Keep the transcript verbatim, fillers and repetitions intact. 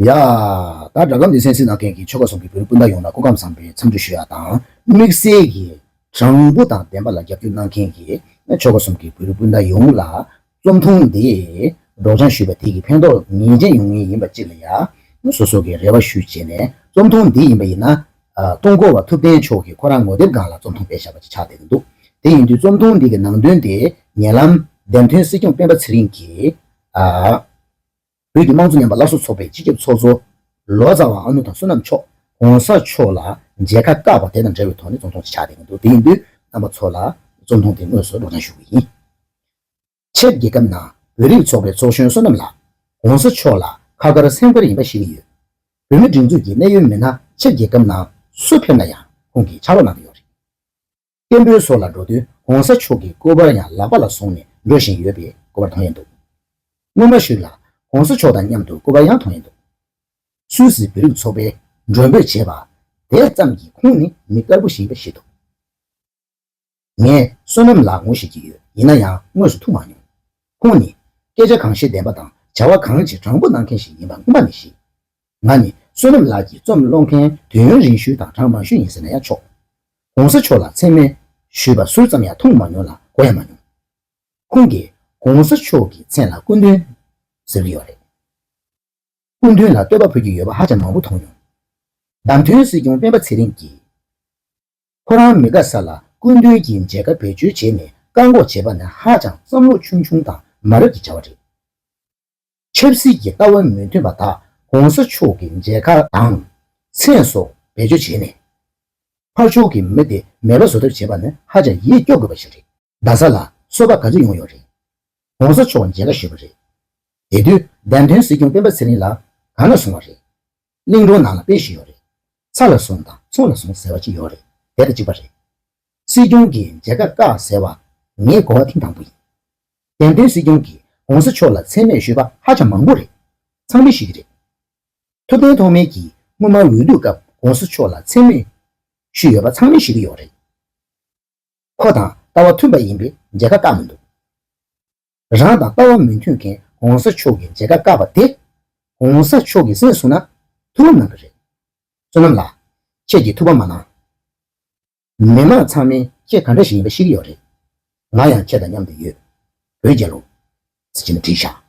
ཡ། ད་སྒྲ་སྒམ་འདི་གསན་གཟིགས་གནང་མཁན་གྱི་ཆོལ་ཁ་གསུམ་གྱི་བོད་རིགས་སྤུན་ཟླ་ཡོངས་ལ་སྐུ་ཁམས་བཟང་པའི་འཚམས་འདྲི་ཞུ་ཡ་དང་། དམིགས་བསལ་གྱི་དྲང་པོ་དང་བདེན་པ་ལ་རྒྱབ་སྐྱོར་གནང་མཁན་གྱི་ཆོལ་ཁ་གསུམ་གྱི་བོད་རིགས་སྤུན་ཟླ་ཡོངས་ལ་རྩོམ་ཐུང་འདི་སྒྲོག་སྦྱང་ཞུས་པ་དེ་གི་ཕན་ཐོགས་ངེས་ཅན་ཡོང་ངེས་ཡིན་པ་ཅིག་ལ་ཡ། སོ་སོ་གི་རེ་བ་ཞུས་བྱས་ནས་རྩོམ་ཐུང་འདི་ཡིན་པ་ཡིན་ན། ཨ། གཏོང་སྐོར་བ་ཐུབ་བསྟན་མཆོག་གིས་ཁོ་རང་ངོ་དེབ་སྒང་ལ་རྩོམ་ཐུང་སྤེལ་བཞག་པ་ཅིག་ཆགས་བསྡད་ཀྱི་འདུག་དེ་ཡིན་དུས་རྩོམ་ཐུང་འདི་གི་ནང་དོན་དེ་ཉེ་ལམ་འདེམས་ཐོན་སྲིད་སྐྱོང་སྤེན་པ་ཚེ་རིང་གིས། ཨ། བོད་ཀྱི་དམངས་གཙོ་ཉམས་པ་སླར་གསོ་ཚོགས་པའི་སྤྱི་ཁྱབ་ཚོགས་གཙོ་ལོ་ཙཱ་བ་ཨ་ནུ་དང་བསོད་ནམས་མཆོག་༸གོང་ས་མཆོག་ལ་མཇལ་ཁ་བཀག་པ་དེ་དང་འབྲེལ་བའི་ཐོག་ནས་རྩོམ་ཐུང་ཞིག་ཆགས་བསྡད་ཀྱི་འདུག་དེ་ཡིན་དུས་རྣམ་པ་ཚོ་ལ་རྩོམ་ཐུང་དེ་དངོས་སུ་སྒྲོག་སྦྱང་ཞུ་གི་ཡིན། ཕྱི་རྒྱལ་ཁབ་ནང་བོད་རིགས་ཚོགས་པའི་ཚོགས་གཞོན་བསོད་ནམས་ལགས་༸གོང་ས་མཆོག་ལ་ཁ་དཀར་སེམས་དཀར་ཡིན་པ་ཤེས་ཀྱི་ཡོད། བོད་མི་སྒྲིག་འཛུགས་ཀྱི་གནད་ཡོད་མི་སྣ་ཕྱི་རྒྱལ་ཁབ་ནང་སུ་ཕེབས་ན་ཡང་ཁོང་གིས་ཕྱག་རོགས་གནང་གི་ཡོད་རེད། སྐད་འབོད་སོགས་ལ་འགྲོ་དུས་༸གོང་ས་མཆོག་གི་སྐུ་པར་ཡང་ལག་པ་ལ་བཟུང་ནས་འགྲོ་བཞིན་ཡོད་པའི་སྐུ་པར་མཐོང་ཡས་འདུག་སྔོན་མ་ཞིག་ལ་༸གོང་ས་མཆོག་དང་མཉམ་དུ་སྐུ་པར་ཡང་མཐོང་ཡས་འདུག་སུད་སི་བོད་རིགས་ཚོགས་པས་མགྲོན་འབོད་བྱས་པ་དེ་ཙམ་གྱིས་ཁོང་ནི་མི་དཀར་པོ་ཞིག་ཡིན་པ་ཤེས་ཐུབ། ངས་བསོད་ནམས་ལགས་ངོ་ཤེས་ཀྱི་ཡོད། ཡིན་ན་ཡང་དངོས་སུ་ཐུག་མ་མྱོང་། ཁོང་ནི་སྐད་ཆ་གང་བཤད་བདེན་པ་དང་བྱ་བ་གང་བྱེད་དྲང་པོ་གནང་མཁན་ཞིག་ཡིན་པ་སྔོན་མ་ནས་ཤེས། ང་ནི་བསོད་ནམས་ལགས་ཀྱི་རྩོམ་ཀློག་མཁན་དུས་ཡུན་རིང་ཤོས་དང་གྲངས་མང་ཤོས་ཡིན་ཟེར་ན་ཡང་ཆོག ༸གོང་ས་མཆོག་ལ་མཚན་སྨད་ཞུས་པ་ཟུར་ཙམ་ཡང་མཐོང་མ་མྱོང་ལ་གོ་ཡང་མ་མྱོང་། ཁོང་གིས་༸གོང་ས་མཆོག་གི་མཚན་ལ་སྐུ་མདུན་ཟེར་གྱི་ཡོད་རེད། སྐུ་མདུན་ལ་བསྟོད་པ་ཕུལ་གྱི་ཡོད་པ་ཧ་ཅང་མང་པོ་མཐོང་མྱོང་། བདམས་ཐོན་སྲིད་སྐྱོང་སྤེན་པ་ཚེ་རིང་གིས། ཁོ་རང་མི་དགའ་ས་ལ་སྐུ་མདུན་གྱི་མཇལ་ཁ་བེད་སྤྱོད་བྱས་ནས་བཀག་འགོག་བྱས་པ་ནི་ཧ་ཅང་བསམ་བློ་ཆུང་ཆུང་དང་མ་རབས་ཀྱི་བྱ་བ་རེད། ཆབ་སྲིད་ཀྱི་ལྟ་བ་མི་མཐུན་པ་དག་༸གོང་ས་མཆོག་གི་མཇལ་ཁ་དང་མཚན་སོགས་བེད་སྤྱོད་བྱས་ནས། ཕར་ཕྱོགས་ཀྱི་མི་དེ་མེད་པ་བཟོ་ཐབས་བྱས་པ་ནི་ཧ་ཅང་ཡིད་སྐྱོ་དགོས་པ་ཞིག་རེད། རྡ་ས་ལ་སོ་པ་ག་ཚོད་ཡོང་ཡོད་རེད། ༸གོང་ས་མཆོག་མཇལ་ཁ་ཞུས་པ་རེད། དེ་དུས་བདམས་ཐོན་སྲིད་སྐྱོང་སྤེན་པ་ཚེ་རིང་ལགས་གང་ལ་སོང་བ་རེད། གླིང་སྒྲུང་ནང་ལ་དཔེ་ཞིག་ཡོད་རེད། ཚ་ལ་སོང་དང་ཚོང་ལ་སོང་ཟེར་བ་ཅིག་ཡོད་རེད། དེ་དང་གཅིག་པ་རེད། སྲིད་སྐྱོང་གིས་མཇལ་ཁ་བཀག་ཟེར་བ་ངས་གོ་བ་ཐེངས་དང་པོ་ཡིན། བདམས་ཐོན་སྲིད་སྐྱོང་གིས་༸གོང་ས་མཆོག་ལ་མཚན་སྨད་ཞུས་པ་ཧ་ཅང་མང་པོ་རེད། ཚང་མས་ཤེས་ཀྱི་རེད། ཐུབ་བསྟན་ཐོགས་མེད་ཀྱིས་སྔོན་མ་འོས་བསྡུ་སྐབས་༸གོང་ས་མཆོག་ལ་མཚན་སྨད་ཞུས་ཡོད་པ་ཚང་མས་ཤེས་ཀྱི་ཡོད་རེད། ཁོ་དང་ལྟ་བ་མཐུན་པ་ཡིན་པས་མཇལ་ཁ་བཀག་མི་འདུག་རང་དང་ལྟ་བ་མི་མཐུན་མཁན་༸གོང་ས་མཆོག་གིས་མཇལ་ཁ་བཀག་པ་དེ་༸གོང་ས་མཆོག་གིས་གསན་སོང་ན་ཐུགས་ཕམ་གནང་གི་རེད། བསོད་ནམས་ལགས། ཁྱེད་ཀྱིས་ཐུགས་ཕམ་མ་གནང་། མི་མང་ཚང་མས་ཁྱེད་ག་འདྲ་ཞིག་ཡིན་པ་ཤེས་ཀྱི་ཡོད་རེད། ང་ཡང་ཁྱེད་དང་མཉམ་དུ་ཡོད། བོད་རྒྱལ་ལོ། ཟེར་གྱིན་བྲིས་བཞག